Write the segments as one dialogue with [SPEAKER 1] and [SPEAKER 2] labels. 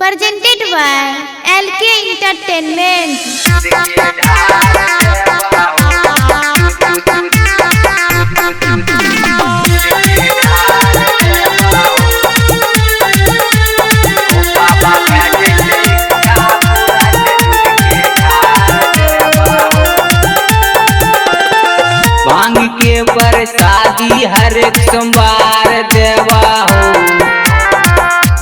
[SPEAKER 1] Presented by LK Entertainment.
[SPEAKER 2] भांग के प्रसादी हर एक सोमवार देवा हो।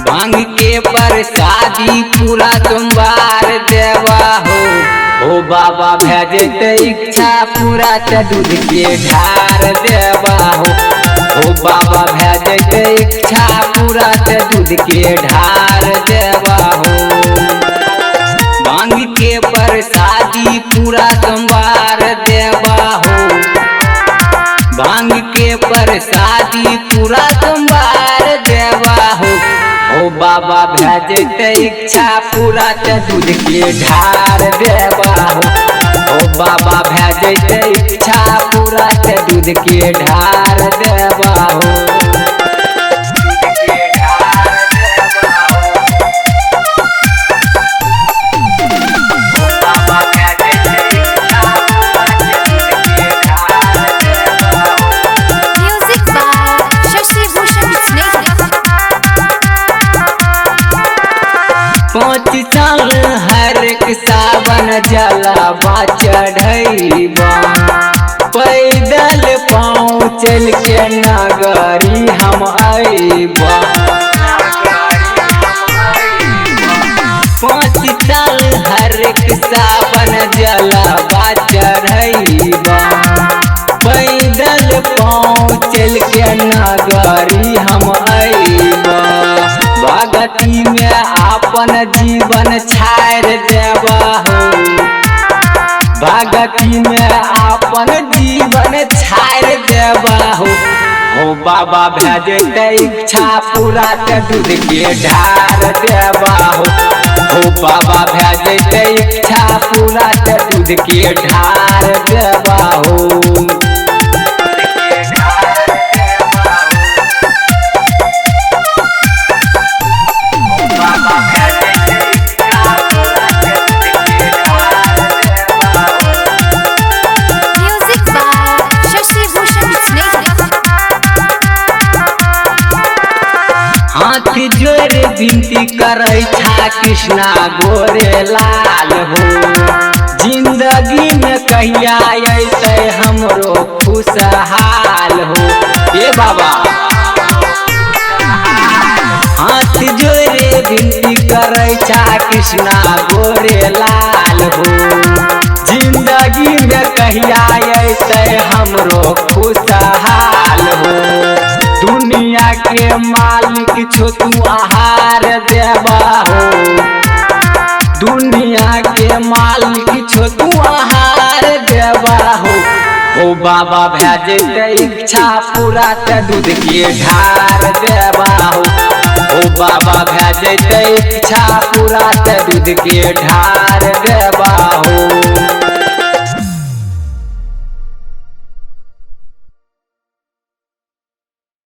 [SPEAKER 2] भांग के प्रसादी पूरा सोमवार देवा हो। हो बाबा भेजत इच्छा पूरा त दूध के ढार देवा हो। हो बाबा भेजत इच्छा पूरा त दूध के ढार देवा हो। भांग के प्रसादी पूरा सोमवार देवा हो। भांग के प्रसादी पूरा सोमवार देवा हो। हो बाबा भेजत इच्छा पूरा त दूध के ढार देवा हो। हो बाबा भेजत इच्छा पूरा त दूध के ढार देवा हो।
[SPEAKER 1] Music by Shashi Bhushan Snehri.
[SPEAKER 2] 5 साल हर एक सावन जलवा चढ़ैबा, पैदल पाँव चल के नगरी हम अइबा। 5 साल हर एक सावन जलवा चढ़ैबा, पैदल पाँव चल के नगरी हम अइबा। भगती में अपन जीवन छाड़ देवा हो। भगती में अपन जीवन छाड़ देवा हो। हो बाबा भेजत इच्छा पूरा त दूध के ढार देवा हो। हो बाबा भेजत इच्छा पूरा त दूध के ढार देवा हो।
[SPEAKER 1] Music by Shashi Bhushan Snehri.
[SPEAKER 2] हाथ जोड़ विनती करै छा कृष्णा गोरे लाल हो। जिंदगी में कहिया अयतै हमरो खुशहाल हो। ए बाबा हाथ जोड़े विनती करै छा कृष्णा गोरे लाल हो। जिंदगी में कहिया अयतै हमरो खुशहाल हो। दुनिया के मालिक छो तू आहार देवा हो। दुनिया के मालिक छो तू आहार देवा हो। हो बाबा भेजत इच्छा पूरा त दूध के ढार देवा हो। हो बाबा भेजत इच्छा पूरा त दूध के ढार देवा हो।